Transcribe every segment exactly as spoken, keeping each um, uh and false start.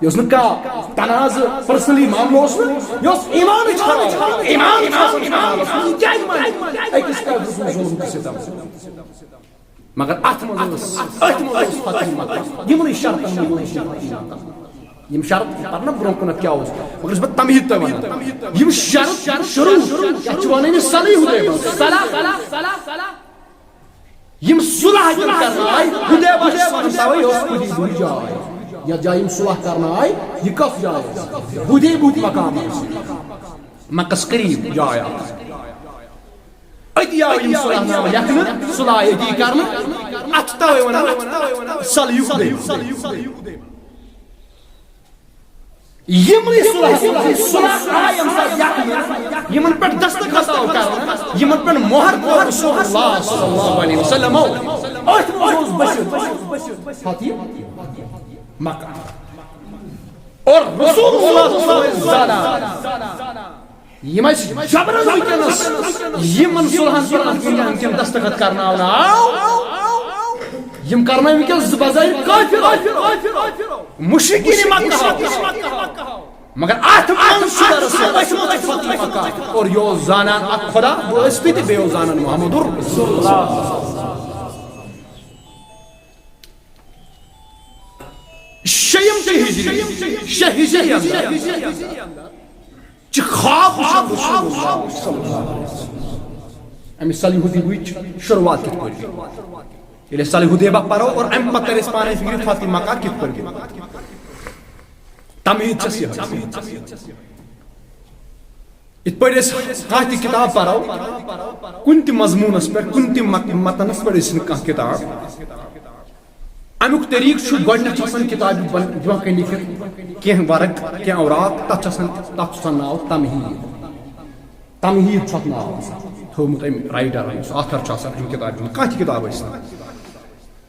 یہِ اوس نہٕ کانٛہہ تنازٕ، پرسنلی معاملہٕ اوس نہٕ، یہِ اوس ایمانٕچ خراب۔ ایمان چھُ آسان خراب۔ یہِ کیٛازِ مانہِ أکِس کافرٕ سُنٛد ظُلُم تہٕ سِتَم؟ مگر اَتھ منٛز ٲس، أتھۍ منٛز اوس فتح مکہ۔ یِمنٕے شرطن منٛز اوس یہِ فتح مکہ۔ یِم شرط پَرنہٕ برٛونٛہہ کُنَتھ کیٛاہ اوس، مگر چھُس بہٕ تمہیٖد تۄہہِ وَنان۔ یِم شرط شروٗع، یَتھ چھِ وَنان یہِ صلح حدیبیہ۔ صلح، صلح، صلح، صلح۔ یِم صلح ییٚتٮ۪ن کرنہٕ آیہِ، حدیبہ چھِ وَنان تَوَے اوس حدیبہ جاے۔ یَتھ جایہِ یِم صلح کرنہٕ آیہِ، یہِ کۄس جاے ٲس؟ حدیبہُک مقام اوس۔ مکس قریب جاے اکھ۔ أتی آو یِم صلح نامہٕ لیکھنہٕ، صلح أتی کرنہٕ، اَتھ چھِ تَوَے وَنان صلح حدیبیہ۔ یِمنٕے صلح، صلح آے ییٚمہِ ساتہٕ یَتھ منٛز، یِمن پٮ۪ٹھ دستخط آو کرنہٕ، یِمن پٮ۪ٹھ مۄہر کوٚر رسول اللہ صلی اللہ علیہ وسلم۔ أتھۍ منٛز اوس بٔسِتھ فتح مکہ۔ اور رسول اللہ صلی اللہ علیہ وسلم زانان، یِم ٲسۍ جبرن وٕنکیٚنس یِمن صلحن پٮ۪ٹھ وٕنکیٚن تِم دستخط کرناونہٕ آو۔ یِم کرنٲوۍ وٕنکیٚنس بظاہر کافر، مشرکین مکہ۔ مگر اتھ منٛز چھُ دراصل أتھۍ منٛز چھُ فتح مکہ۔ اور یہِ اوس زانان اکھ خدا، بہٕ ٲسۍ تہِ تہٕ بیٚیہِ اوس زانان محمد رسول اللہ۔ شیٚیِم تہِ ہجری، شیٚیہِ ہجری اندر چھِ خواب وٕچھان رسول اللہ صلی اللہ علیہ وسلم۔ اَمہِ صلح حدیبیہٕچ شروٗعات کِتھ پٲٹھۍ گٔے؟ ییٚلہِ أسۍ صلح حدیبہ پرو اور اَمہِ پتہٕ تَرِ اَسہِ پانَے فِکرِ فتح مکہ کِتھ پٲٹھۍ گوٚو۔ تمہیٖد چھَس یِہوٚے۔ یِتھ پٲٹھۍ أسۍ کانٛہہ تہِ کِتاب پرو، کُنہِ تہِ مضموٗنس پٮ۪ٹھ، کُنہِ تہِ مت-، متنس پٮ۪ٹھ ٲسِن کانٛہہ کِتاب، اَمیُک طریٖقہٕ چھُ گۄڈٕنٮ۪تھ چھُ آسان کِتابہِ بۄن-، برٛونٛہہ کَنہِ لیکھِتھ کینٛہہ ورق، کینٛہہ اوراق، تَتھ چھُ آسان، تَتھ چھُ آسان ناو تمہیٖد۔ تمہیٖد چھُ اَتھ ناو آسان تھوٚومُت أمۍ رائٹرن، یُس author چھُ آسان اَمہِ کِتابہِ ہُنٛد، کانٛہہ تہِ کِتاب ٲسِن۔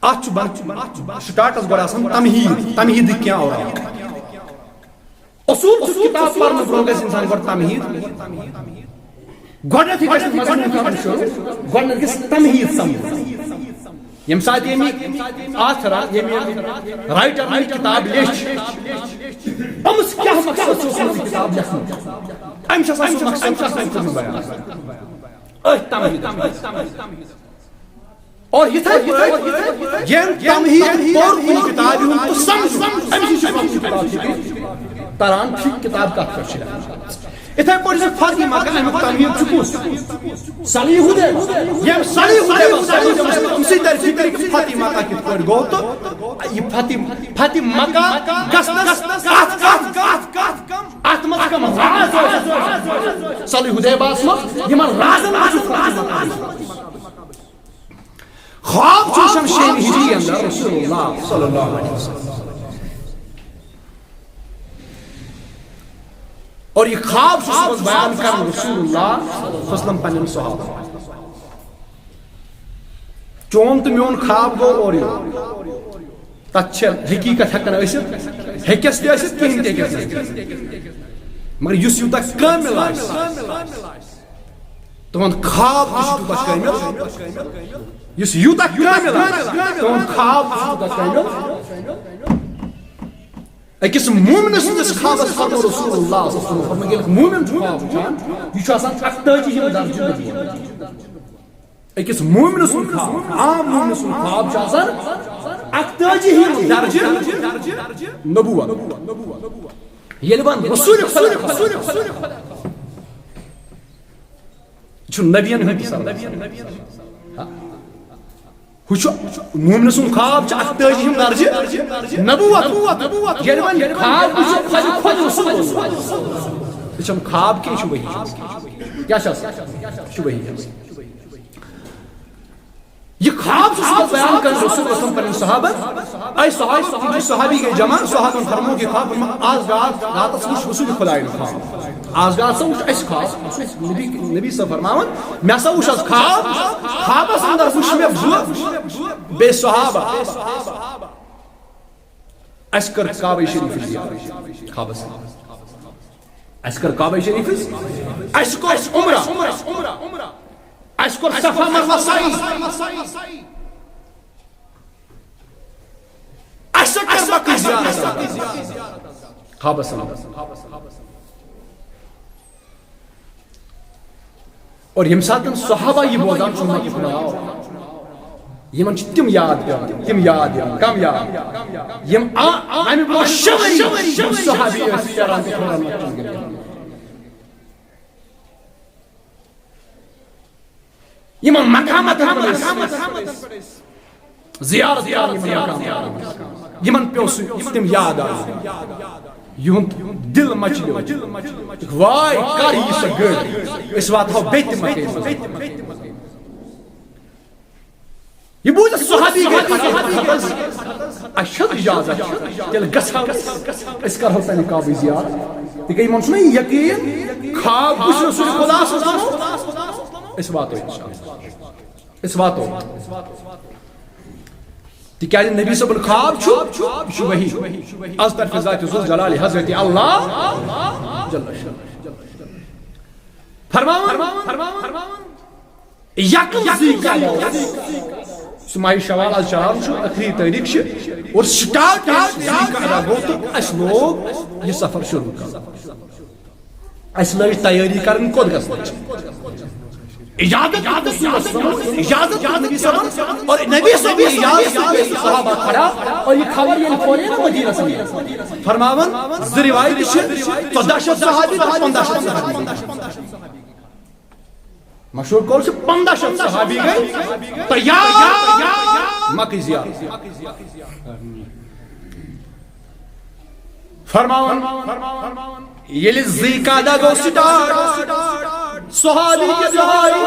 اَتھ چھُ بن-، startس گۄڈٕ آسان تمہیٖد، تمہیٖدٕکۍ کینٛہہ اوراق۔ اصوٗل چھُ کِتاب پرنہٕ برٛونٛہہ گژھِ اِنسان گۄڈٕ تمہیٖد۔ گۄڈٕنٮ۪تھٕے گژھِ مضموٗن کَرُن شروٗع، گۄڈٕنٮ۪تھ گژھِ تمہیٖد سَمجھُن۔ ییٚمہِ ساتہٕ ییٚمہِ authorن، ییٚمہِ writerن یہِ کِتاب لیٚچھ، أمِس کیٛاہ مقصد چھُ اوسمُت یہِ کِتاب لیکھنُک؟ أمِس چھُ آسان سُہ مقصد، سُہ مقصد بیان۔ أتھۍ تمہیٖد۔ اور یِتھے پٲٹھۍ ییٚمۍ تمہیٖد پوٚر کُنہِ کِتابہِ ہُنٛد تہٕ سمجھ، أمِس نِش چھِ پنٕنۍ کِتاب فِکرِ تران، ٹھیٖک کِتاب کتھ پٮ۪ٹھ چھِ لیکھمٕژ۔ یِتھے پٲٹھۍ چھِ فتح مکہ اَمیُک تمہیٖد چھُ کُس؟ صلح حدیبیہ۔ ییٚمۍ صلح حدیبیہ، صلح حدیبیہ، أمۍ سٕے ترِ فِکرِ کہِ فتح مکہ کِتھ پٲٹھۍ گوٚو تہٕ یہِ فتح، فتح مکہ گژھنس کتھ، کتھ، کتھ، کتھ، کتھ، اتھ منٛز کم راز ٲسۍ؟ صلح حدیبیہس منٛز یِمن رازن منٛز چھُ فتح مکہ۔ خواب چھُ وٕچھان شیٚیہِ ہجری اندر رسول اللہ صلی اللہ علیہ وسلم۔ اور یہِ خواب چھُ صُبحس بیان کران رسول اللہ صلی اللہ علیہ وسلم پننٮ۪ن صحابن۔ چون تہٕ میون خواب گوٚو اورٕ یورٕ۔ تتھ چھِ حقیقت ہٮ۪کان ٲسِتھ، ہیٚکٮ۪س تہِ ٲسِتھ، کِہیٖنۍ تہِ ہیٚکٮ۪س نہٕ ٲسِتھ۔ مگر یُس یوٗتاہ کٲمِل آسہِ، تُہُنٛد خواب تہِ چھُ تیوٗتاہ کٲمِل۔ یُس یوٗتاہ کٲمِل آسہِ، تُہُنٛد خواب تہِ چھُ تیوٗتاہ کٲمِل۔ أکِس مومنہٕ سٕنٛدِس خوابس فرموو رسول اللہ صلی اللہ علیہ وسلم، فرموو، ییٚلہِ مومن چھُ خواب وٕچھان، یہِ چھُ آسان اَکتٲجی ہِم درجہٕ نبوت۔ أکِس مومنہٕ سُنٛد خواب، عام مومنہٕ سُنٛد خواب چھُ آسان اَکتٲجی ہِم درجہٕ نبوت۔ ییٚلہِ وۄنۍ رسول خدا، یہِ چھُ نبیَن ہُنٛد تسلسل۔ ہُہ چھُ مومنہٕ سُنٛد خواب چھُ اَکتٲجی ہِم درجہٕ نبوت۔ ییٚلہِ وۄنۍ خواب وٕچھِ، خۄدِ خۄد رسول۔ یہِ چھُنہٕ خواب کینٛہہ، یہِ چھُ وحی۔ کیٛاہ چھُ آسان؟ یہِ چھُ وحی۔ یہِ خواب چھُ صُبحس بیان کران رسول اکرم پننٮ۪ن صحابن۔ اے صحابی، صحابی گٔے جمع، صحابن فرموو یہِ خواب، فرموو، آز راتھ، راتس وُچھ رسول خدایَن خواب۔ آز راتھ سا وُچھ اَسہِ خواب۔ نبی، نبی صٲب فرماوان، مےٚ سا وُچھ آز خواب، خوابس اندر وُچھ مےٚ بہٕ بیٚیہِ صحابہ۔ اَسہِ کٔر کعبہ شریفٕچ زیارت خوابس اندر۔ اَسہِ کٔر کعبہ شریفٕچ، اَسہِ کوٚر عمرہ، اَسہِ کوٚر صفا مروہ سعی، اَسہِ کٔر مکہ زیارت۔ خوابس اندر۔ اور ییٚمہِ ساتہٕ صحابہ یہِ بوزان چھُ، مکُک ناو، یِمن چھِ تِم یاد پٮ۪وان، تِم یاد یِوان۔ کم یاد؟ یِم آ-، امہِ برونٛہہ شےٚ ؤری یِم صحابی ٲسۍ پھیران تہٕ پھیران مکہ گِنٛدان۔ یِمن مقاماتن پٮ۪ٹھ ٲسۍ زیارت کران، یِمن مقاماتن۔ یِمن پیوٚو سُہ، تِم یاد آو۔ یِہُنٛد دِل مچلیو۔ واے، کر یی سۄ گٔر؟ أسۍ واتہو بیٚیہِ تہِ مکے منٛز۔ یہِ بوٗزِتھ صحابی گٔے خۄش۔ اَسہِ چھا اجازت؟ تیٚلہِ گژھو أسۍ، أسۍ کرہو تَمہِ کعبٕچ زیارت۔ تِکیٛازِ یِمن چھُنہ یہِ یقیٖن، خواب کُس رسول خدا صلی اللہ علیہ وسلم؟ أسۍ واتو انشاءاللہ۔ أسۍ واتو۔ تِکیٛازِ نبی صٲبُن خواب چھُ، یہِ چھُ وحی۔ از طرف ذات ذوالجلال حضرت اللہ جل شانہ۔ فرماوان، یکم ذی قعدہ۔ سُہ ماہِ شوال، از شوال چھُ، ٲخری تٲریخ چھِ۔ اور سٹارٹ ذی قعدہ گوٚو تہٕ اَسہِ لوگ یہِ سفر شروع کرُن۔ اَسہِ لٲج تیٲری کرٕنۍ کوٚت گژھنٕچ۔ اجازت دیُت رسول صلی اللہ علیہ وسلم، اجازت دیُت نبی صٲبن، اور نبی صٲب اجازت دیُت صحابہ کھڑا، اور یہِ خبر ییٚلہِ پھٔہلے نہ مدینس منٛز، فرماوان، زٕ روایتہٕ چھِ، ژۄداہ شیٚتھ صحابی تہٕ پنٛداہ شیٚتھ صحابی۔ مشہور قول چھُ، پنٛداہ شیٚتھ صحابی گٔے تیار مکہ زیارت۔ فرماوان، ییٚلہِ ذی قعدہ گوٚو سٹارٹ، صحابی کیٛاہ درٛاے؟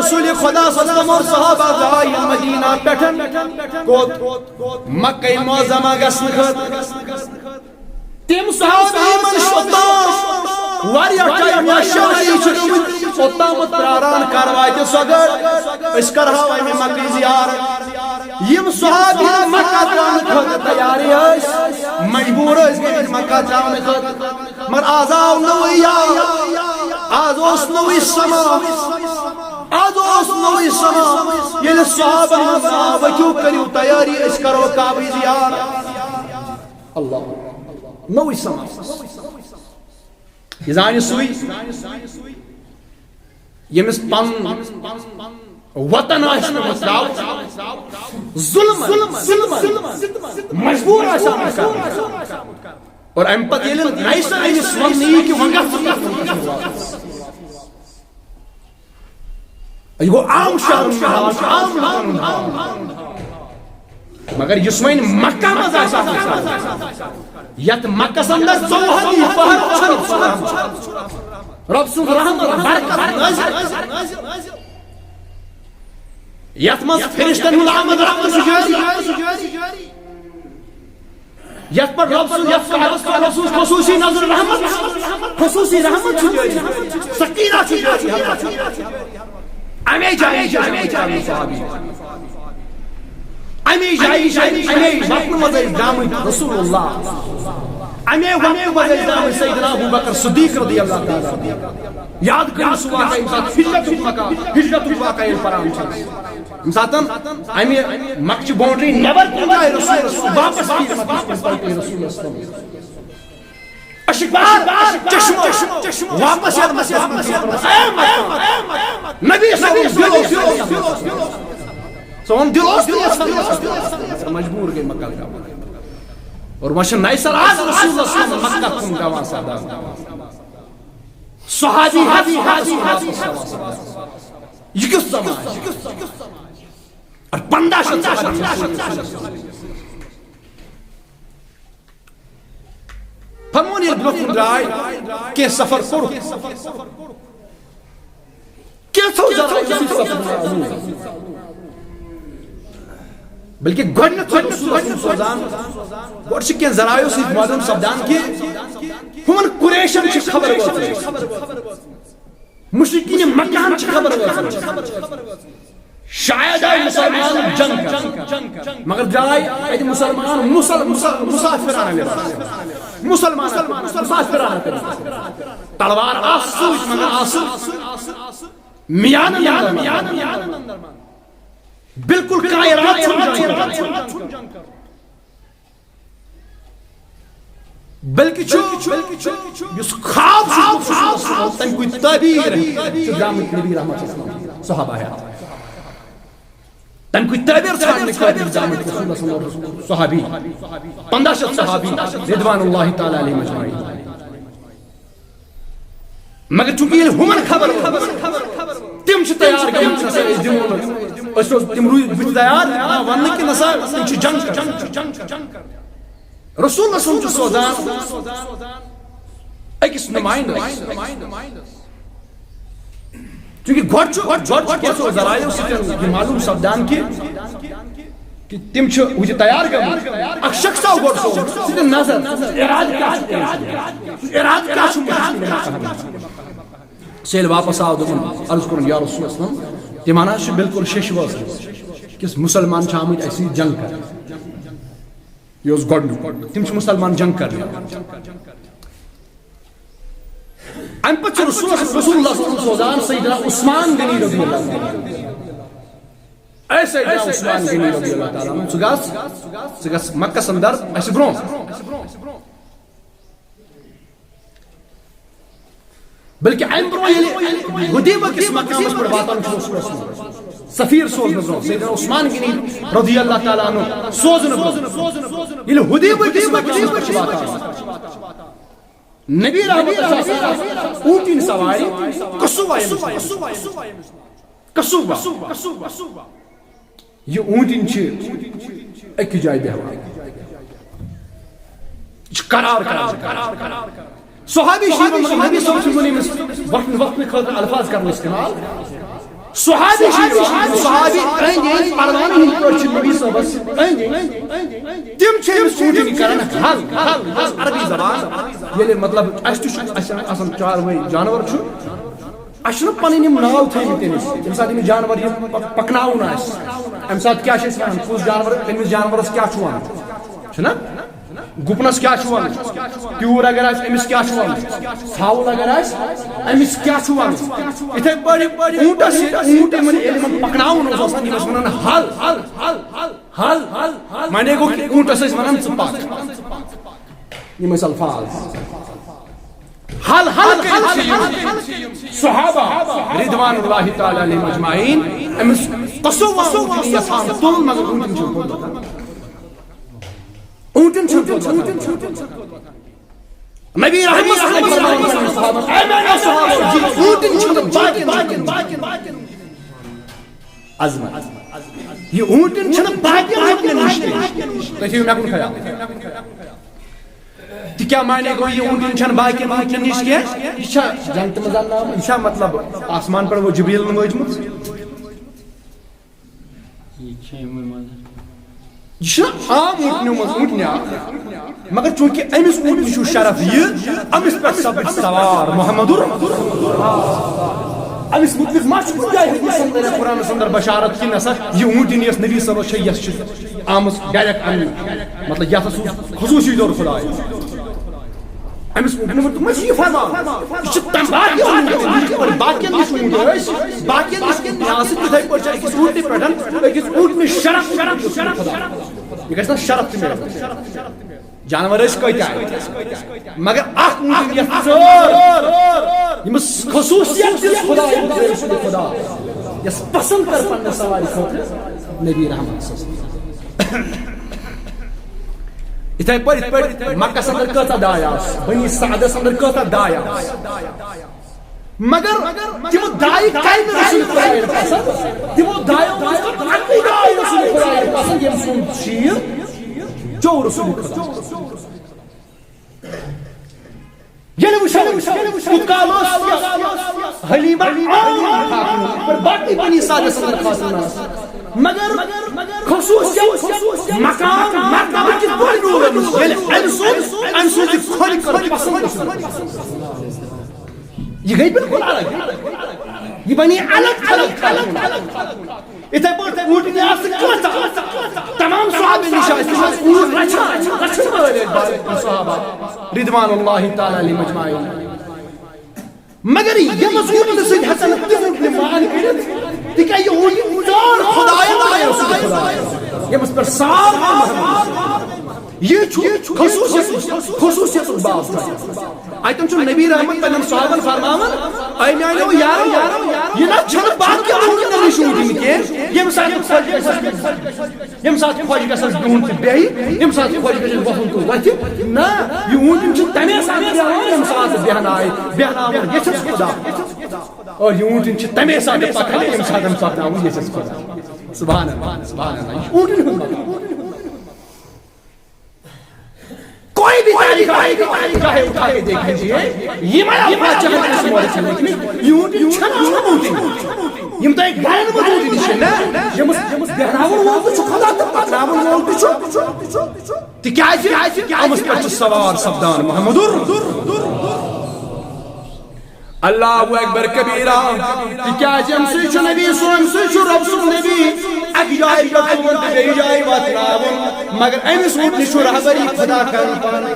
رسول خدا صلی اللہ علیہ وسلم اور صحابہ درٛاے مدینہ پٮ۪ٹھ۔ کوٚت؟ مکہ معظمہ گژھنہٕ خٲطرٕ۔ تِم صحابہ یِمن چھُ اوٚتام واریاہ ٹایم یا شیٚے ؤری چھِ گٔمٕتۍ، اوٚتامَتھ پراران کر واتہِ سۄ گٔر، أسۍ کرہاو اَمہِ مکہ زیارت۔ یِم صحابہ یِم مکہ ترٛاونہٕ خٲطرٕ تیارٕے ٲسۍ، مجبوٗر ٲسۍ گٔمٕتۍ مکہ ترٛاونہٕ خٲطرٕ، مگر آز آو نوٚوُے یار، آز اوس نوٚوُے سما، آز اوس نوٚوُے سما۔ ییٚلہِ صحابن منٛز آو، ؤتھِو کٔرِو تیٲری، أسۍ کرو کعبٕچ زیارت۔ اللہ، نوٚوُے سما۔ یہِ زانہِ سُے، ییٚمِس پنُن وطن آسہِ پیوٚمُت ترٛاوُن، ظُلمن، ظُلمن، مجبوٗر آسہِ آمُت کرنہٕ۔ اور اَمہِ پتہٕ ییٚلہِ نَیہِ سرٕ أمِس وننہٕ یی کہِ وۄنۍ گژھ ژٕ کَتھ منٛز واپس۔ یہِ گوٚو عام شہرن ہُنٛد حال، عام لُکن ہُنٛد حال۔ مگر یُس وۄنۍ مکہ منٛز آسہِ آسان، یتھ مکس اندر ژوٚوُہن یہِ پہر چھُنہٕ، رۄب سُنٛد رحمت برکت نٲزِل، یتھ منٛز فرشتن ہُنٛد آمد رفت چھُ جٲری، یتھ پٮ۪ٹھ رۄب سُنٛد، یتھ شہرس پٮ۪ٹھ رۄب سُنٛد خصوٗصی نظر رحمت، خصوٗصی رحمت چھُ جٲری، سکینہ چھُ جٲری حضرت۔ اَمے جایہِ چھِ، اَمے جایہِ چھِ صحابی۔ اَمے جایہِ چھِ، اَمے وقتہٕ منٛز ٲسۍ درٛامٕتۍ رسول اللہ۔ اَمے وقتہٕ منٛز ٲسۍ درٛامٕتۍ سیدنا ابو بکر صدیق رضی اللہ تعالیٰ عنہ۔ یاد کٔرِو سُہ واقعہ، ییٚمہِ ساتہٕ ہجرتُک واقعہ، ہجرتُک واقعہ ییٚلہِ پران چھِ أسۍ۔ ییٚمہِ ساتہٕ اَمہِ مکچہِ باونڈری نٮ۪بر کُن آیہِ رسول، واپس آیہِ مکہ کُن، پتہٕ پیٚیہِ رسول اللہ صلی اللہ علیہ وسلم۔ أسۍ چھِ بار بار چشمو واپس یَتھ منٛز، اے مکہ۔ نبی صلی اللہ علیہ وسلم، سون دل اوس نہٕ یژھان، مگر مجبوٗر گٔے مکہ۔ اور وۄنۍ چھِ نَیہِ سَرٕ آز رسول اللہ صلی اللہ علیہ وسلم مکہ کُن پٮ۪وان سردار۔ صحابی، صحابی، صحابی، صحابی۔ یہِ کیُتھ زمانہٕ؟ اور پنٛداہ شیٚتھ صحابی۔ فرمون ییٚلہِ برٛونٛہہ کُن درٛاے، کینٛہہ سفر کوٚر، کینٛژھو ذرایعو سۭتۍ سفر۔ بلکہِ گۄڈٕنیتھ چھُ رسول اللہ سوزان، گۄڈٕ چھِ کینٛہہ ذرایعو سۭتۍ معلوم سپدان کہِ ہُمن قریشن چھِ خبر وٲژمٕژ، مشرکین مکہ ہن چھِ خبر وٲژمٕژ۔ شاید آیہِ مسلمان جنگ کرنہِ، مگر درٛاے اَتہِ مسلمان مسل-، مسل-، مسافرانہ لباس۔ مسلمان مسافرانہ طریقس۔ تلوار آسہٕ سۭتۍ، مگر آسہٕ میانن اندر منٛد۔ بالکل کانٛہہ ارادٕ چھُنہٕ جنگ کرنُک۔ بلکہ چھُ یُس خواب چھُ، تَمہِ کُے تعبیر چھُ درٛامٕتۍ نبی رحمت صلی اللہ علیہ وسلم صحابہ ہیتھ۔ تَمہِ کُے تعبیر ژھانٛڈنہٕ خٲطرٕ درٛامٕتۍ رسول اللہ صلی اللہ علیہ وسلم صحابی، پنٛداہ شیٚتھ صحابی رضوان اللہ تعالیٰ علیہم اجمعین۔ مگر چونکہ ییٚلہِ ہُمن خبر وٲژ، تِم چھِ تیار گٔمٕتۍ، نسا أسۍ دِمو نہٕ، أسۍ اوس تِم روٗدۍ بٕتھِ تیار، آ، وننہٕ کہِ نسا تِم چھِ جنگ کران۔ رسول اللہ صلی اللہ علیہ وسلم چھُ سوزان أکِس نمائندس، چونکہ گۄڈٕ چھُ، گۄڈٕ چھُ کینٛژھو ذرایعو سۭتۍ یہِ معلوم سپدان کہِ، کہِ تِم چھِ ہُتہِ تیار گٔمٕتۍ۔ اکھ شخص آو گۄڈٕ سوزنہٕ، سُہ دِ نظر، ارادٕ کیٛاہ چھُ تٔمِس؟ سُہ ارادٕ کیٛاہ چھُ؟ سُہ ییٚلہِ واپس آو، دوٚپُن، عرض کوٚرُن، یا رسول اللہ صلی اللہ علیہ وسلم، تِمن حظ چھِ بالکل شیشہِ وٲژمٕژ کہِ مسلمان چھِ آمٕتۍ اَسہِ سۭتۍ جنگ کرنہِ۔ یہِ اوس گۄڈٕنیُک۔ تِم چھِ مسلمان جنگ کرنہِ۔ اَمہِ پتہٕ چھُ رسول، رسول اللہ صلی اللہ علیہ وسلم سوزان سیدنا عثمان غنی رضی اللہ عنہ۔ اے سیدنا عثمان غنی رضی اللہ تعالیٰ عنہ، ژٕ گژھ، ژٕ گژھ مکس اندر اَسہِ برونٛہہ۔ بلکہ اَمہِ برونٛہہ ییٚلہِ حدیبہ کِس مقامس پٮ۪ٹھ واتان چھُ رسول اللہ صلی اللہ علیہ وسلم، سفیر سوزنہٕ برونٛہہ، سیدنا عثمان غنی رضی اللہ تعالیٰ عنہ سوزنہٕ برونٛہہ، ییٚلہِ حدیبہ کِس مقامس پٮ۪ٹھ چھُ واتان، نبی رحمت صلی اللہ علیہ وسلم اوٗنٹِن سوارِ قصوہ، قصوہ۔ یہِ اوٗنٹِن چھِ أکِس جایہِ بیٚہوان۔ یہِ چھُ قرار کران۔ صحابی چھِ یِمن نبی صٲب سٕنٛدِ ووٚن أمِس وۄتھنہٕ، وۄتھنہٕ خٲطرٕ الفاظ کرنہٕ استعمال۔ صحابی چھِ یِوان، صحابی أنٛدۍ أنٛدۍ پروانہٕ ہٕنٛدۍ پٲٹھۍ چھِ نبی صٲبس أنٛدۍ أنٛدۍ۔ تِم چھِ أمِس اوٗنٹِن کران ہل، ہل، یۄس عربی زبان، ییٚلہِ مطلب اَسہِ تہِ چھُ، اَسہِ آسان چاروٲے جانور چھُ، اَسہِ چھُنہٕ پَنٕنۍ یِم ناو تھٲومٕتۍ تٔمِس۔ ییٚمہِ ساتہٕ یِم جانوَر یِم پَ-، پَکناوُن آسہِ، اَمہِ ساتہٕ کیٛاہ چھِ أسۍ وَنان؟ کُس جانوَر، أمِس جانوَرَس کیٛاہ چھُ وَنُن؟ چھُنہ؟ گُپنَس کیٛاہ چھُ وَنُن؟ تیوٗر اگر آسہِ، أمِس کیٛاہ چھُ وَنُن؟ ژھاوُل اگر آسہِ، أمِس کیٛاہ چھُ وَنُن؟ یِتھَے پٲٹھۍ اوٗنٹَس ییٚلہِ، اوٗنٹ یِمَن، ییٚلہِ یِمَن پَکناوُن اوس آسان، یِم ٲسۍ وَنان ہَل، ہَل، ہَل، ہَل۔ معنی گوٚو کہِ اوٗنٹَس ٲسۍ وَنان ژٕ پَک۔ یِم ٲسۍ الفاظ۔ ہل ہل کٔرِتھ چھِ یِم صحابہ رضوان اللہ تعالیٰ علیہم اجمعین أمِس قصوہ اوٗنٹنہِ یژھان تُلُن، مگر اوٗنٹن چھُنہٕ کوٚرمُت۔ اوٗنٹن چھُنہٕ کوٚرمُت۔ نبی رحمت صلی اللہ علیہ وسلم فرماوان پننٮ۪ن صحابن، اے میانیو صحابو، یہِ اوٗنٹن چھُنہٕ باقین عظمت۔ یہِ اوٗنٹن چھُنہٕ باقین اوٗنٹنٮ۪ن نِش تہِ۔ تُہۍ تھٲیِو مےٚ کُن خیال۔ تہِ کیٛاہ معنی گوٚو، یہِ اوٗنٹن چھَنہٕ باقین اوٗنٹنٮ۪ن نِش کینٛہہ؟ یہِ چھا جنتہٕ منٛز اننہٕ آمُت؟ یہِ چھا مطلب آسمان پٮ۪ٹھ وۄنۍ جبریٖلن وٲجمٕژ؟ یہِ چھِ یِمَن منٛز۔ یہِ چھُنہ عام اوٗنٹنیو منٛز اوٗنٹنہِ اکھ، مگر چوٗنٛکہِ أمِس اوٗنٹنہِ چھُ شرف یہِ، أمِس پٮ۪ٹھ سپٕدۍ سوار محمد۔ أمِس مُتعلِق ما چھُ کُنہِ جایہِ حدیثس اندر یا قرآنس اندر بشارت کہِ نسا یہِ اوٗنٹنۍ یۄس نبی صٲبس چھےٚ، یۄس چھِ آمٕژ ڈائریکٹ اننہٕ، مطلب یتھ اوس خصوصی طور خداے۔ أمِس اوٗنٹنہِ ووٚن، دوٚپمَس، یہِ فرمان، یہِ چھُ تَمہِ باقیَن اوٗنٹَن نِش، یِتھ پٲٹھۍ باقیَن نِش اوٗنٹۍ ٲسۍ، باقیَن نِش اوٗنٹۍ آسہٕ، تِتھَے پٲٹھۍ چھِ أکِس اوٗنٹنہِ پٮ۪ٹھ، أکِس اوٗنٹنہِ شرف، شرف، شرف، خدا۔ یہِ گژھِ نا شرف تہِ میلُن۔ جانور ٲسۍ کۭتیٛاہ؟ مگر اکھ اوٗنٹنۍ یتھ ژٲر، ییٚمِس خصوٗصیت دِژ خدایَن، خدا، یۄس پسند کٔر پننہِ سوارِ خٲطرٕ نبی رحمت صلی اللہ علیہ وسلم۔ یِتھَے پٲٹھۍ، یِتھ پٲٹھۍ مکس اندر کۭژاہ داے آسہٕ، بنی سعدس اندر کۭژاہ داے آسہٕ۔ مگر تِمو دایہِ کَمہِ رسول خدایَن پسند؟ تِمو دایو منٛز کٔر اَکٕے داے رسول خدایَن پسند، ییٚمۍ سُنٛد شیٖر چوٚو رسول خدا۔ ییٚلہِ وٕچھو، ییٚلہِ وٕچھو، ییٚلہِ وٕچھو، کُس کال اوس یہِ حلیمہ آمنہ خاتون، اور باقی بنی سعدس اندر خاتون آسہٕ۔ مگر خصوصیت، مقام، مرتبہ کِتھ پٲٹھۍ میوٗل أمِس؟ ییٚلہِ أمۍ سُنٛد، أمۍ سُنٛد یہِ خۄد کٔر پسند۔ یہِ گٔے بالکل الگ۔ یہِ بنے الگ تھلگ خاتون۔ یِتھَے پٲٹھۍ اوٗنٹنہِ آسہٕ کۭژاہ؟ تمام صحابہ نِش ٲسۍ، تِم ٲسۍ اوٗنٹ رچھان، رچھن وٲلۍ ٲسۍ باقٕے صحابہ رضوان اللہ تعالیٰ علیہم اجمعین۔ مگر یِمَس اوٗنٹنہِ سۭتۍ ہٮ۪ژن نہٕ تِم اوٗنٹنہِ مان کٔرِتھ، تِکیٛازِ یہِ اوٗنٹن ژٲر خدایَن، آیو سُہ خدایَن، ییٚمِس پٮ۪ٹھ سار محمد۔ یہ چھُ خصوصیت، خصوصیت باب چھُ۔ اتٮ۪ن چھُ نبی رحمت پننٮ۪ن صحابن فرماوان، اے میانیو یارو، یہِ نہ چھنہٕ باقی اونٹن نِش اونٹن کینٛہہ، ییٚمہِ ساتہٕ خۄش گژھٮ۪س، ییٚمہِ ساتہٕ خۄش گژھٮ۪س بِہُن تہٕ بیٚہہِ، ییٚمہِ ساتہٕ خۄش گژھٮ۪س وۄتھُن تہٕ وۄتھِ۔ نہ، یہِ اونٹن چھُ تمے ساتہٕ بیٚہوان، ییٚمہِ ساتہٕ بیٚہناوِ، بیٚہناوُن یژھٮ۪س خدا۔ اور یہِ اونٹن چھِ تمے ساتہٕ پکان، ییٚمہِ ساتہٕ پکناوُن یژھٮ۪س خدا۔ سبحان اللہ، سبحان اللہ، یہِ چھُ اونٹن ہُنٛد مقام۔ کوئی بھی تاریخ آئے گا، چاہے اٹھا کے دیکھ لیجیے، یہ میں آپ چاہے اس مورے سے لیکن یہودی چھنا چھنا ہوتی۔ یم تو ایک گائن میں ہوتی نشے نا، یم یم بیہناون وول تو چھو خدا تو پکناون وول تو چھو۔ تکیازِ امس پٮ۪ٹھ چھُ سوار سپدان محمد۔ اللہ اکبر کبیرہ۔ تکیازِ امہِ سۭتۍ چھُ نبی سون، امہِ سۭتۍ چھُ رب سُنٛد نبی اکہِ جایہِ پٮ۪ٹھ تُلُن تہٕ بیٚیہِ جایہِ واتناوُن۔ مگر أمِس ووت نہٕ چھُ رہبری خدا کرُن پانہٕ۔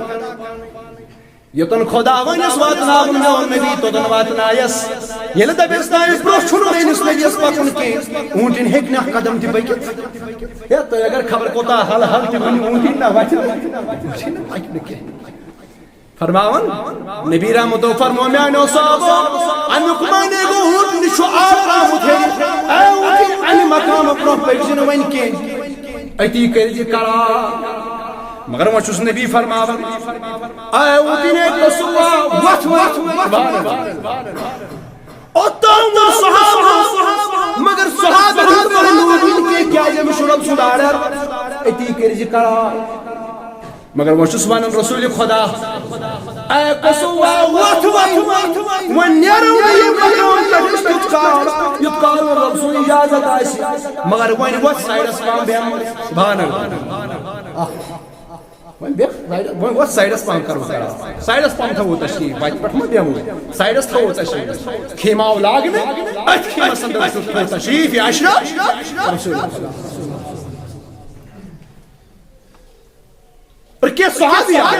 یوٚتن خداوندس واتناوُن مےٚ اوٚن نبی، توٚتن واتنایس۔ ییٚلہِ دپٮ۪س نہ، أمِس برٛونٛہہ چھُنہٕ میٲنِس نبیَس پکُن کینٛہہ، اوٗنٹِن ہیٚکہِ نہٕ اکھ قدم تہِ پٔکِتھ۔ ہے، تُہۍ اگر خبر کوٗتاہ ہل ہل تہِ ؤنِو، اوٗنٹِن نہ وتھِ نہٕ، وتھِ نہٕ، پکہِ نہٕ کینٛہہ۔ فرماوان، نبی رحمتو فرمو، میانیو صحابو، امیُک معنی گوٚو، اوٗنٹ نِش چھُ آب آمُت ہیٚرِ۔ اے اوٗنٹہِ، امہِ مقامہٕ برونٛہہ پٔکۍ زِ نہٕ وۄنۍ کینٛہہ۔ أتی کٔرۍ زِ قرار۔ مگر وۄنۍ چھُس نبی فرماوان، اے اوٗنٹہِ، نے قصوا، وۄتھ، وۄتھ، وۄتھ۔ اوٚتام ووٚن صحابہٕ، مگر صحابہٕ ہن کوٚر نہٕ وۄنۍ کینٛہہ، کیازِ أمِس چھُ رب سُنٛد آرڈر، أتی کٔرۍ زِ قرار۔ مگر وۄنۍ چھُس ونان رسول خدا، اے قصوا، وۄتھ، وۄتھ، وۄتھ، وۄنۍ نیرو نہٕ یہِ مقام پٮ۪ٹھ أسۍ تیُتھ کال، یُتھ کال نہٕ رب سُنٛد اجازت آسہِ۔ مگر وۄنۍ وۄتھ سایڈس پہم بیٚہمو۔ سبحان اللہ۔ وۄنۍ بیٚہہ سایڈس، وۄنۍ وۄتھ سایڈس پہم کرو کتھ۔ سایڈس پہم تھاوو تشریف، وتہِ پٮ۪ٹھ ما بیٚہمو؟ سایڈس تھاوو تشریف۔ خیمہٕ آو لاگنہٕ، أتھۍ خیمس اندر چھُ تھوٚو تشریف، یہِ اشرف رسول اللہ۔ اور کینٛہہ صحابی آے۔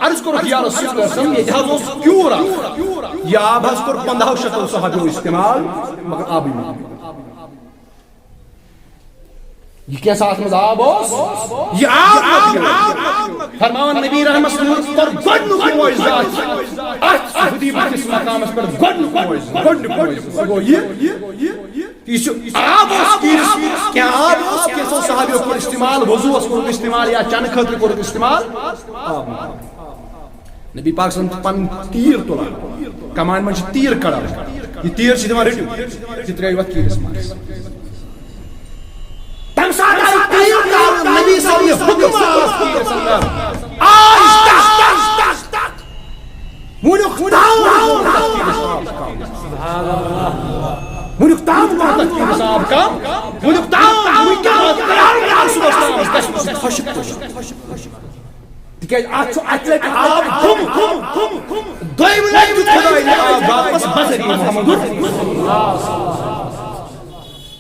عرض کوٚرُکھ، یا رسول اللہ صلی اللہ علیہ وسلم، ییٚتہِ حظ اوس کیوٗر اکھ۔ یہِ آب حظ کوٚر پنٛداہو شیٚتو صحابیو استعمال، مگر آبٕے نہٕ۔ یہِ کیٛاہ سا اتھ منٛز آب اوس؟ یہِ آب مۄکلیو۔ فرماوان نبی رحمت صلی اللہ علیہ وسلم کوٚر گۄڈٕنیُک معجزہ اتھ، اتھ حدیبہ کِس مقامس پٮ۪ٹھ گۄڈٕنیُک معجزہ، گۄڈٕنیُک معجزہ۔ سُہ گوٚو یہِ۔ یہِ چھُ آب اوس تیٖرِس، کینٛہہ آب اوس، کینٛژھو صحابیو کوٚر استعمال، وضوٗوَس کوٚرُکھ استعمال یا چنہٕ خٲطرٕ کوٚرُکھ استعمال۔ آب۔ نبی پاک صلی اللہ علیہ وسلم پنٕنۍ تیٖر تُلان، کمانہِ منٛز چھِ تیٖر کڑان، یہِ تیٖر چھِ دِوان، رٔٹِو، یہِ ترٛٲیِو اَتھ تیٖرِس منٛز۔ تَمہِ ساتہٕ آیہِ تیٖر تارُن، نبی صلی اللہ علیہ وسلم حُکم آو تیٖرِس اندر، آج تک، تک، تک، تک۔ وُنیُک تام گوٚو نہٕ تَتھ تیٖرِس آب کم۔ وُنیُک تام گوٚو نہٕ تَتھ تیٖرِس آب کم۔ وُنیُک تام، وُنیُک تام، قیامت صُبحَس تام گژھِ نہٕ سُہ خۄشٕک تُلُن۔ تِکیٛازِ اَتھ چھُ اَکہِ لَٹہِ آب گوٚمُت۔ دوٚیمہِ لَٹہِ دیُت خۄدایَن یہِ آب واپَس بذریعہ محمد۔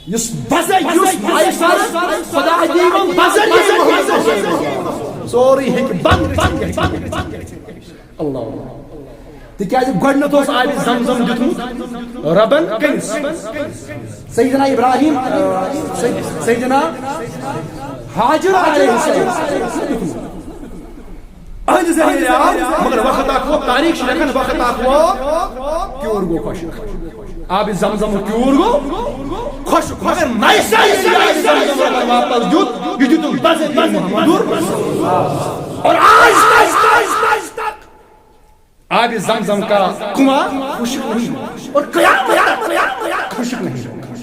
یُس بذر، یُس میسر خۄداے دی یِمَن بذریعہ محمد۔ سورُے ہیٚکہِ بنٛد، بنٛد، بنٛد، بنٛد۔ اللہ۔ تِکیٛازِ گۄڈٕنیتھ اوس آبِ زمزم دیُتمُت ربن کٔمِس؟ سیدنا ابراہیم، سید-، سیدنا حاجر علیہ السلام دیُتمُت۔ أہنٛدِ ذٔریعہٕ آو، مگر وقت اکھ ووت، تاریخ چھِ لیکھان، وقت اکھ ووت، کیوٗر گوٚو خۄشک۔ آبِ زمزم کیوٗر گوٚو خۄشک، مگر نَیہِ سرٕ ییٚلہِ آبِ زمزم ربن واپس دیُت، یہِ دیُتُن بذریعہ محمد۔ اور آج تک، آج تک، آبِ زمزم کا کنواں خشک نہیں ہوا۔ اور قیامت تک خشک نہیں ہوگا۔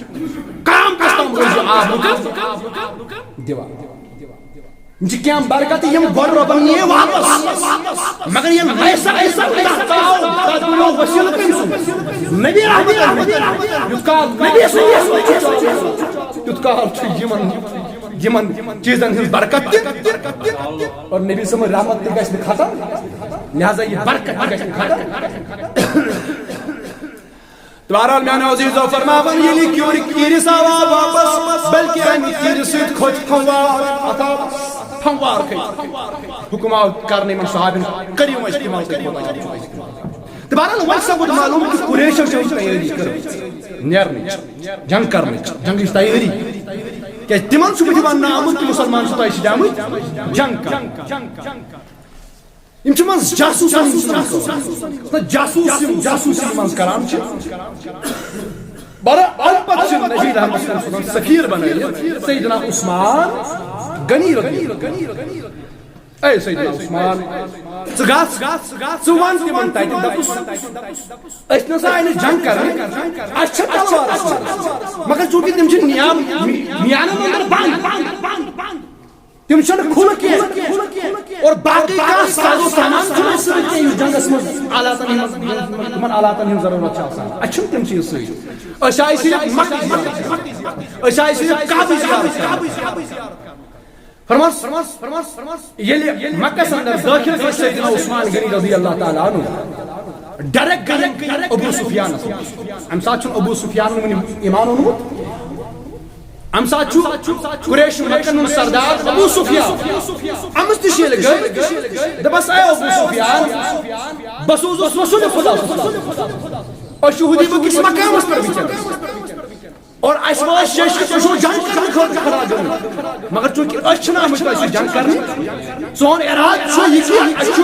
قیامتس تام روزِ آب لُکن دِوان۔ یِم چھِ کینٛہہ برکت یِم گۄڈٕ رۄبن نِیے واپس۔ مگر ییٚلہِ ایسا، ایسا تتھ آو، تتھ بنیو وسیلہٕ کٔمۍ سُنٛد؟ نبی رحمت۔ یُتھ کال نبی سُنٛد، تیُتھ کال چھُ یِمن، یِمن چیٖزن ہٕنٛز برکت تہِ۔ اور نبی سٕنٛز رحمت تہِ گژھِ نہٕ ختم، لہذا یہِ برکت تہِ گژھِ نہٕ ختم۔ تہٕ بہرحال میانیو عزیزو فرماوان، ییٚلہِ کیوٗرِ کیٖرِس آو آب واپس، بلکہِ امہِ تیٖرِ سۭتۍ کھوٚت پھموار، اتھ آو پھموار کھٔتۍ۔ حُکم آو کرنہٕ یِمن صحابن، کٔرِو وۄنۍ استعمال، تُہۍ کوٗتاہ آب چھُو استعمال۔ تہٕ بہرحال وۄنۍ سپُد معلوم کہِ قریشو چھِ تیٲری کٔرمٕژ نیرنٕچ، جنگ کرنٕچ، جنگٕچ تیٲری۔ کیازِ تِمن چھُ بٕتھِ وننہٕ آمُت کہِ مُسلمان چھِ تۄہہِ سۭتۍ آمٕتۍ جنگ کرنہِ۔ یِم چھِ منٛز جاسوٗسن ہٕنٛز کٲم۔ نہ، جاسوٗس یِم جاسوٗسی منٛز کران چھِ۔ بہرحال، اَمہِ پتہٕ چھِ نبی رحمت صلی اللہ علیہ وسلم سفیر بنٲوِتھ سیدنا عثمان غنی رضی اللہ عنہ۔ اے سیدنا عثمان، ژٕ گژھ، ژٕ وَن تِمن تَتہِ، دَپُس، أسۍ نہ سا آیہِ نہٕ جنگ کرنہِ، اَسہِ چھےٚ تلوار آسان۔ مگر چوٗنٛکہِ تِم چھِ نیام-، میانن اندر بنٛد، تِم چھِنہٕ کھُلہٕ کینٛہہ۔ اور باقٕے کانٛہہ ساز و سامان چھُنہٕ اَسہِ سۭتۍ کینٛہہ، یُس جنگس منٛز آلاتن ہٕنٛز، یِمن آلاتن ہٕنٛز ضروٗرت چھِ آسان۔ اَسہِ چھِنہٕ تِم چیٖز سۭتۍ۔ أسۍ آیہِ صرف مکہ زیارت کرنہِ۔ أسۍ آیہِ صرف کعبہٕ زیارت کرنہِ۔ فرماس، ییٚلہِ مکس اندر دٲخل گٔے سیدنا عثمان غنی رضی اللہ تعالیٰ عنہ، ڈائریکٹ گٔے ابو سفیانس۔ امہِ ساتہٕ چھُنہٕ ابو سفیانن وُنہِ ایمان اوٚنمُت۔ امہِ ساتہٕ چھُ قریش مکن ہُنٛد سردار ابو سفیان۔ أمِس نِش ییٚلہِ گٔے، دوٚپس، اے ابو سفیان، بہٕ سوزُس رسول خدا صلی اللہ علیہ وسلم۔ أسۍ چھِ حدیبہ کِس مقامس پٮ۪ٹھ وٕنکیٚنس۔ اور اَسہِ وٲژ شیٚش کہِ تُہۍ چھِو جنگ کرنہٕ خٲطرٕ کھڑا گٔمٕتۍ۔ مگر چوٗنٛکہِ أسۍ چھِنہٕ آمٕتۍ تۄہہِ سۭتۍ جنگ کرنہِ، سون ارادٕ چھُ یہِ کہِ اَسہِ چھُ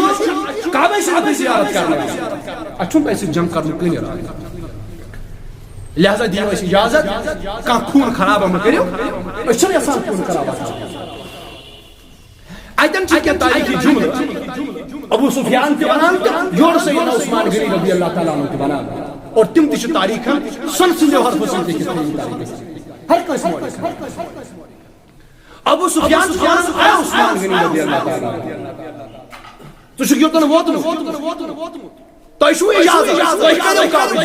کعبہ شریفٕچ زیارت کرنہِ۔ اَسہِ چھُنہٕ تۄہہِ سۭتۍ جنگ کرنُک کٕہٕنۍ ارادٕ۔ لہذا دِیِو اَسہِ اجازت، کانٛہہ خوٗن خراب مہ کٔرِو، أسۍ چھِنہٕ یژھان خوٗن خراب کرُن۔ اتٮ۪ن چھِ کینٛہہ تاریخی جملہٕ ابو سفیان تہِ ونان تہٕ یورٕ سیدنا عثمان غنی رضی اللہ تعالیٰ عنہ تہِ ونان۔ اور تِم تہِ چھِ تاریخن سۄنہٕ سٕنٛدیو حرفو سۭتۍ لیکھِتھ تھٲومٕتۍ تاریخس۔ ہر کٲنٛسہِ مولوی۔ ابو سفیان چھُ ونان، اے عثمان غنی رضی اللہ تعالیٰ عنہ، ژٕ چھُکھ یوٚتن ووتمُت، تۄہہِ چھُو اجازت، تُہۍ کٔرِو کعبٕچ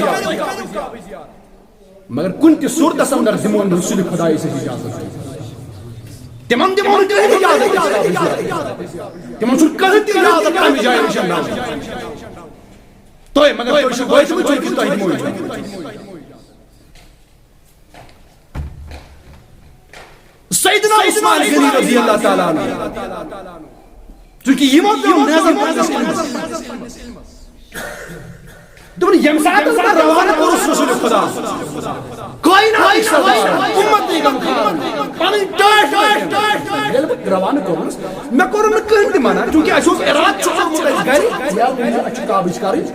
زیارت۔ مگر کُنہِ تہِ صورتس اندر دِمو نہٕ رسول خدایس أسۍ اجازت۔ تِمن دِمو نہٕ کٕہٕنۍ اجازت۔ تِمن چھُنہٕ کٕہٕنۍ تہِ اجازت تمہِ جایہِ نِش اندر۔ تۄہہِ، مگر تُہۍ چھِو وٲتمٕتۍ، چوٗنٛکہِ تۄہہِ دِمو اجازت۔ سیدنا عثمان غنی رضی اللہ تعالیٰ عنہ، چوٗنٛکہِ یِمو پیوٚو نظم پننِس علمس۔ دوٚپُن، ییٚمہِ ساتہٕ بہٕ روانہٕ کوٚرُس رسول خدا، کائناتٕکۍ سردار، اُمتٕکۍ غمخوار، پنٕنۍ ٹٲٹھۍ لٔگۍ مےٚ۔ ییٚلہِ بہٕ روانہٕ کوٚرُس، مےٚ کوٚرُن نہٕ کٕہٕنۍ تہِ منع، چوٗنٛکہِ اَسہِ اوس ارادٕ چھُ آمُت اَسہِ گرِ، یا وٕنہِ اَسہِ چھُ کعبٕچ کَرٕنۍ۔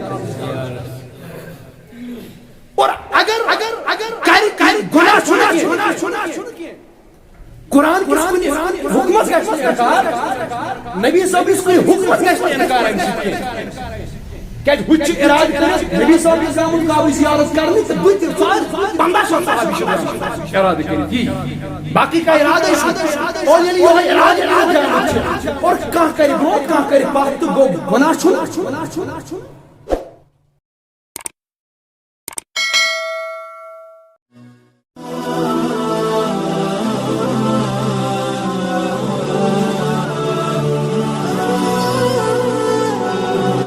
اور اگر، اگر، اگر کرِ، کرِ، گۄناہ چھُنہٕ کینٛہہ۔ قرآن کِس کُنہِ حُکمس گژھِ نہٕ اِنکار، نبی صٲب کِس کُنہِ حُکمس گژھِ نہٕ اِنکار اَمہِ سۭتۍ کینٛہہ۔ کیازِ ہُتہِ چھُ اِرادٕ کٔرِتھ نبی صٲب کِس آمُت کعبٕچ زیارت کرنہِ تہٕ بہٕ تہِ ژور پنٛداہ شیٚتھ صحابی چھِ درٛامٕتۍ اِرادٕ کٔرِتھ یی۔ باقٕے کانٛہہ اِرادٕ ٲسۍ نہٕ۔ اور ییٚلہِ یِہوٚے اِرادٕ اِرادٕ آمُت چھُ، اور کانٛہہ کرِ برونٛٹھ، کانٛہہ کرِ پتھ تہٕ گوٚو گۄناہ چھُنہٕ۔